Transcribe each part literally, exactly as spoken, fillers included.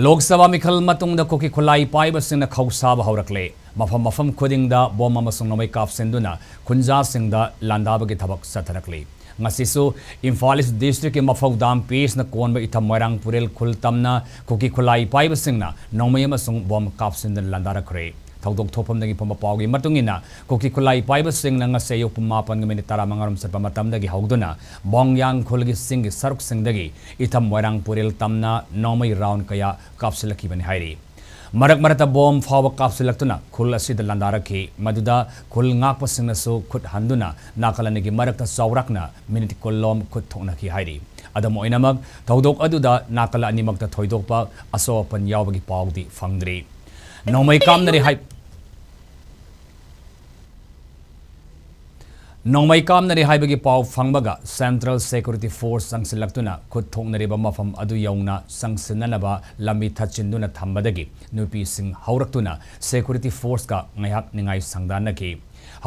ꯂꯣꯛ ꯁꯚꯥ ꯃꯤꯈꯜ ꯃꯇꯨꯡꯗ ꯀꯨꯀꯤ ꯈꯨꯠꯂꯥꯏ ꯄꯥꯏꯕꯁꯤꯡꯅ ꯈꯧꯁꯥꯕ ꯍꯧꯔꯛꯂꯦ꯫ ꯃꯐꯝ ꯃꯐꯝ ꯈꯨꯗꯤꯡꯗ ꯕꯣꯝ ꯑꯃꯁꯨꯡ ꯅꯣꯡꯃꯩ ꯀꯥꯞꯁꯤꯟꯗꯨꯅ ꯈꯨꯟꯖꯥꯁꯤꯡꯗ ꯂꯥꯟꯗꯥꯕꯒꯤ ꯊꯕꯛ ꯆꯠꯊꯔꯛꯂꯤ꯫ ꯉꯁꯤꯁꯨ ꯏꯝꯐꯥꯜ ꯏꯁ ꯗꯤꯁꯇ꯭ꯔꯤꯛꯀꯤ ꯃꯐꯧ ꯗꯥꯝ ꯄꯤꯁꯅ ꯀꯣꯟꯕ ꯏꯊꯝ ꯃꯣꯏꯔꯥꯡ ꯄꯨꯔꯦꯜ ꯈꯨꯜ ꯇꯝꯅ ꯀꯨꯀꯤ ꯈꯨꯠꯂꯥꯏ ꯄꯥꯏꯕꯁꯤꯡꯅ ꯅꯣꯡꯃꯩ ꯑꯃꯁꯨꯡ ꯕꯣꯝ ꯀꯥꯞꯁꯤꯟꯗꯨꯅ ꯂꯥꯟꯗꯥꯔꯛꯈ꯭ꯔꯦ꯫ ꯊꯧꯗꯣꯛ ꯊꯣꯛꯐꯝꯗꯒꯤ ꯐꯪꯕ ꯄꯥꯎꯒꯤ ꯃꯇꯨꯡ ꯏꯟꯅ, ꯀꯨꯀꯤ ꯈꯨꯠꯂꯥꯏ ꯄꯥꯏꯕꯁꯤꯡꯅ ꯉꯁꯤ ꯑꯌꯨꯛ ꯄꯨꯡ ꯃꯥꯄꯟꯒ ꯃꯤꯅꯤꯠ ꯇꯔꯥꯃꯉꯥꯔꯣꯝ ꯆꯠꯄ ꯃꯇꯝꯗꯒꯤ ꯍꯧꯗꯨꯅ ꯕꯣꯡꯌꯥꯡ ꯈꯨꯜꯒꯤ ꯆꯤꯡꯒꯤ ꯁꯔꯨꯛꯁꯤꯡꯗꯒꯤ ꯏꯊꯝ ꯃꯣꯏꯔꯥꯡ ꯄꯨꯔꯦꯜ ꯇꯝꯅ ꯅꯣꯡꯃꯩ ꯔꯥꯎꯟ ꯀꯌꯥ ꯀꯥꯞꯁꯤꯜꯂꯛꯈꯤꯕꯅꯤ ꯍꯥꯏꯔꯤ꯫ ꯃꯔꯛ ꯃꯔꯛꯇ ꯕꯣꯝ ꯐꯥꯎꯕ ꯀꯥꯞꯁꯤꯜꯂꯛꯇꯨꯅ ꯈꯨꯜ ꯑꯁꯤꯗ ꯂꯥꯟꯗꯥꯔꯛꯈꯤ꯫ ꯃꯗꯨꯗ ꯈꯨꯜ ꯉꯥꯛꯄꯁꯤꯡꯅꯁꯨ ꯈꯨꯠ ꯍꯟꯗꯨꯅ ꯅꯥꯀꯜ ꯑꯅꯤꯒꯤ ꯃꯔꯛꯇ ꯆꯥꯎꯔꯥꯛꯅ ꯃꯤꯅꯤꯠ ꯀꯨꯟꯂꯣꯝ ꯈꯨꯠ ꯊꯣꯛꯅꯈꯤ ꯍꯥꯏꯔꯤ꯫ ꯑꯗꯨꯝ ꯑꯣꯏꯅꯃꯛ, ꯊꯧꯗꯣꯛ ꯑꯗꯨꯗ ꯅꯥꯀꯜ ꯑꯅꯤꯃꯛꯇ ꯊꯣꯏꯗꯣꯛꯄ ꯑꯁꯣꯛ ꯑꯄꯟ ꯌꯥꯎꯕꯒꯤ ꯄꯥꯎꯗꯤ ꯐꯪꯗ꯭ꯔꯤ꯫ ꯅꯣꯡꯃꯩ ꯀꯥꯞꯅꯔꯤ ꯍꯥꯏ-, ꯅꯣꯡꯃꯩ ꯀꯥꯞꯅꯔꯤ ꯍꯥꯏꯕꯒꯤ ꯄꯥꯎ ꯐꯪꯕꯒ Central Security Force ꯆꯪꯁꯤꯜꯂꯛꯇꯨꯅ ꯈꯨꯠ ꯊꯣꯛꯅꯔꯤꯕ ꯃꯐꯝ ꯑꯗꯨ ꯌꯧꯅ ꯆꯪꯁꯤꯟꯅꯅꯕ ꯂꯝꯕꯤ ꯊꯠꯆꯤꯟꯗꯨꯅ ꯊꯝꯕꯗꯒꯤ ꯅꯨꯄꯤꯁꯤꯡ ꯍꯧꯔꯛꯇꯨꯅ security forceꯀ ꯉꯥꯏꯍꯥꯛ ꯅꯤꯡꯉꯥꯏ ꯁꯪꯗꯥꯟꯅꯈꯤ꯫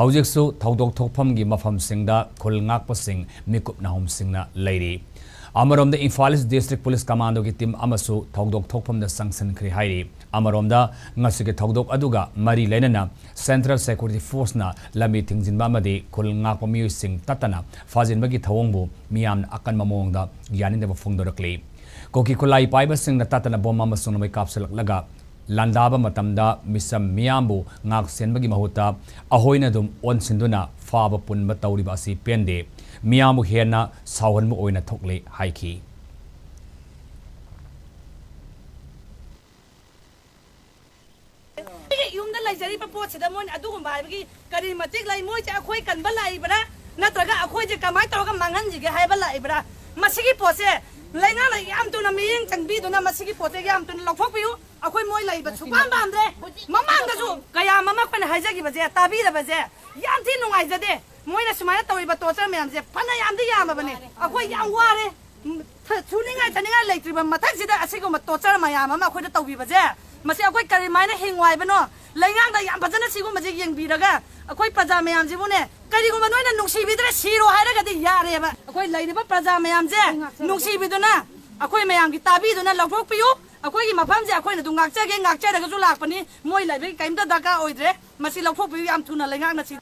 ꯍꯧꯖꯤꯛꯁꯨ ꯊꯧꯗꯣꯛ ꯊꯣꯛꯐꯝꯒꯤ ꯃꯐꯝꯁꯤꯡꯗ ꯈꯨꯜ ꯉꯥꯛꯄꯁꯤꯡ ꯃꯤꯀꯨꯞ ꯅꯥꯍꯨꯝꯁꯤꯡꯅ ꯂꯩꯔꯤ꯫ ꯑꯃꯔꯣꯝꯗ ꯏꯝꯐꯥꯜ ꯏꯁ ꯗꯤꯁꯇ꯭ꯔꯤꯛ ꯄꯨꯂꯤꯁ ꯀꯃꯥꯟꯗꯣꯒꯤ ꯇꯤꯝ ꯑꯃꯁꯨ ꯊꯧꯗꯣꯛ ꯊꯣꯛꯐꯝꯗ ꯆꯪꯁꯤꯟꯈ꯭ꯔꯦ ꯍꯥꯏꯔꯤ꯫ ꯑꯃꯔꯣꯝꯗ ꯉꯁꯤꯒꯤ ꯊꯧꯗꯣꯛ ꯑꯗꯨꯒ ꯃꯔꯤ ꯂꯩꯅꯅ Central Security Forceꯅ ꯂꯝꯕꯤ ꯊꯤꯡꯖꯤꯟꯕ ꯑꯃꯗꯤ ꯈꯨꯜ ꯉꯥꯛꯄ ꯃꯤꯑꯣꯏꯁꯤꯡ ꯇꯠꯇꯅ ꯐꯥꯖꯤꯟꯕꯒꯤ ꯊꯧꯑꯣꯡꯕꯨ ꯃꯤꯌꯥꯝꯅ ꯑꯀꯟꯕ ꯃꯑꯣꯡꯗ ꯌꯥꯅꯤꯡꯗꯕ ꯐꯣꯡꯗꯣꯔꯛꯂꯤ꯫ ꯀꯨꯀꯤ ꯈꯨꯠꯂꯥꯏ ꯄꯥꯏꯕꯁꯤꯡꯅ ꯇꯠꯇꯅ ꯕꯣꯝ ꯑꯃꯁꯨꯡ ꯅꯣꯡꯃꯩ ꯀꯥꯞꯁꯤꯜꯂꯛꯂꯒ ꯂꯥꯟꯗꯥꯕ ꯃꯇꯝꯗ ꯃꯤꯆꯝ ꯃꯤꯌꯥꯝꯕꯨ ꯉꯥꯛ ꯁꯦꯟꯕꯒꯤ ꯃꯍꯨꯠꯇ ꯑꯩꯈꯣꯏꯅ ꯑꯗꯨꯝ ꯑꯣꯟꯁꯤꯟꯗꯨꯅ ꯐꯥꯕ ꯄꯨꯟꯕ ꯇꯧꯔꯤꯕ ꯑꯁꯤ ꯄꯦꯟꯗꯦ꯫ ꯃꯤꯌꯥꯝꯕꯨ ꯍꯦꯟꯅ ꯁꯥꯎꯍꯟꯕ ꯑꯣꯏꯅ ꯊꯣꯛꯂꯦ ꯍꯥꯏꯈꯤ꯫ ꯑꯩꯒꯤ ꯌꯨꯝꯗ ꯂꯩꯖꯔꯤꯕ ꯄꯣꯠꯁꯤꯗ ꯃꯣꯏꯅ ꯑꯗꯨꯒꯨꯝꯕ ꯍꯥꯏꯕꯒꯤ ꯀꯔꯤ ꯃꯇꯤꯛ ꯂꯩ? ꯃꯣꯏꯁꯦ ꯑꯩꯈꯣꯏ ꯀꯟꯕ ꯂꯥꯛꯏꯕ꯭ꯔꯥ, ꯅꯠꯇ꯭ꯔꯒ ꯑꯩꯈꯣꯏꯁꯦ ꯀꯃꯥꯏꯅ ꯇꯧꯔꯒ ꯃꯥꯡꯍꯟꯁꯤꯒꯦ ꯍꯥꯏꯕ ꯂꯥꯛꯏꯕ꯭ꯔꯥ? ꯃꯁꯤꯒꯤ ꯄꯣꯠꯁꯦ ꯂꯩꯉꯥꯛꯅ ꯌꯥꯝ ꯊꯨꯅ ꯃꯤꯠꯌꯦꯡ ꯆꯪꯕꯤꯗꯨꯅ ꯃꯁꯤꯒꯤ ꯄꯣꯠꯁꯦ ꯌꯥꯝ ꯊꯨꯅ ꯂꯧꯊꯣꯛꯄꯤꯌꯨ꯫ ꯑꯩꯈꯣꯏ ꯃꯣꯏ ꯂꯩꯕ ꯁꯨꯄꯥꯝ ꯄꯥꯝꯗ꯭ꯔꯦ꯫ ꯃꯃꯥꯡꯗꯁꯨ ꯀꯌꯥ ꯑꯃ ꯑꯩꯈꯣꯏꯅ ꯍꯥꯏꯖꯈꯤꯕꯁꯦ ꯇꯥꯕꯤꯔꯕꯁꯦ ꯌꯥꯝ ꯊꯤ ꯅꯨꯡꯉꯥꯏꯖꯗꯦ꯫ ꯃꯣꯏꯅ ꯁꯨꯃꯥꯏꯅ ꯇꯧꯔꯤꯕ torture ꯃꯌꯥꯝꯁꯦ ꯐꯅ ꯌꯥꯝꯗꯤ ꯌꯥꯝꯃꯕꯅꯦ꯫ ꯑꯩꯈꯣꯏ ꯌꯥꯝ ꯋꯥꯔꯦ꯫ ꯎꯝ, ꯊ-, ꯁꯨꯅꯤꯡꯉꯥꯏ ꯊꯛꯅꯤꯡꯉꯥꯏ ꯂꯩꯇ꯭ꯔꯤꯕ ꯃꯊꯛꯁꯤꯗ ꯑꯁꯤꯒꯨꯝꯕ torture ꯃꯌꯥꯝ ꯑꯃ ꯑꯩꯈꯣꯏꯗ ꯇꯧꯕꯤꯕꯁꯦ, ꯃꯁꯤ ꯑꯩꯈꯣꯏ ꯀꯔꯤꯃꯥꯏꯅ ꯍꯤꯡꯉꯨ ꯍꯥꯏꯕꯅꯣ? ꯂꯩꯉꯥꯛꯅ ꯌꯥꯝ ꯐꯖꯅ ꯁꯤꯒꯨꯝꯕꯁꯦ ꯌꯦꯡꯕꯤꯔꯒ ꯑꯩꯈꯣꯏ ꯄ꯭ꯔꯖꯥ ꯃꯌꯥꯝꯁꯤꯕꯨꯅꯦ, ꯀꯔꯤꯒꯨꯝꯕ ꯅꯣꯏꯅ ꯅꯨꯡꯁꯤꯕꯤꯗ꯭ꯔꯦ ꯁꯤꯔꯣ ꯍꯥꯏꯔꯒꯗꯤ ꯌꯥꯔꯦꯕ꯫ ꯑꯩꯈꯣꯏ ꯂꯩꯔꯤꯕ ꯄ꯭ꯔꯖꯥ ꯃꯌꯥꯝꯁꯦ ꯅꯨꯡꯁꯤꯕꯤꯗꯨꯅ ꯑꯩꯈꯣꯏ ꯃꯌꯥꯝꯒꯤ ꯇꯥꯕꯤꯗꯨꯅ ꯂꯧꯊꯣꯛꯄꯤꯌꯨ꯫ ꯑꯩꯈꯣꯏꯒꯤ ꯃꯐꯝꯁꯦ ꯑꯩꯈꯣꯏꯅ ꯑꯗꯨꯝ ꯉꯥꯛꯆꯒꯦ, ꯉꯥꯛꯆꯔꯒꯁꯨ ꯂꯥꯛꯄꯅꯤ꯫ ꯃꯣꯏ ꯂꯩꯕꯒꯤ ꯀꯔꯤꯝꯇ ꯗꯔꯀꯥꯔ ꯑꯣꯏꯗ꯭ꯔꯦ꯫ ꯃꯁꯤ ꯂꯧꯊꯣꯛꯄꯤꯌꯨ, ꯌꯥꯝ ꯊꯨꯅ ꯂꯩꯉꯥꯛꯅ ꯁꯤ꯫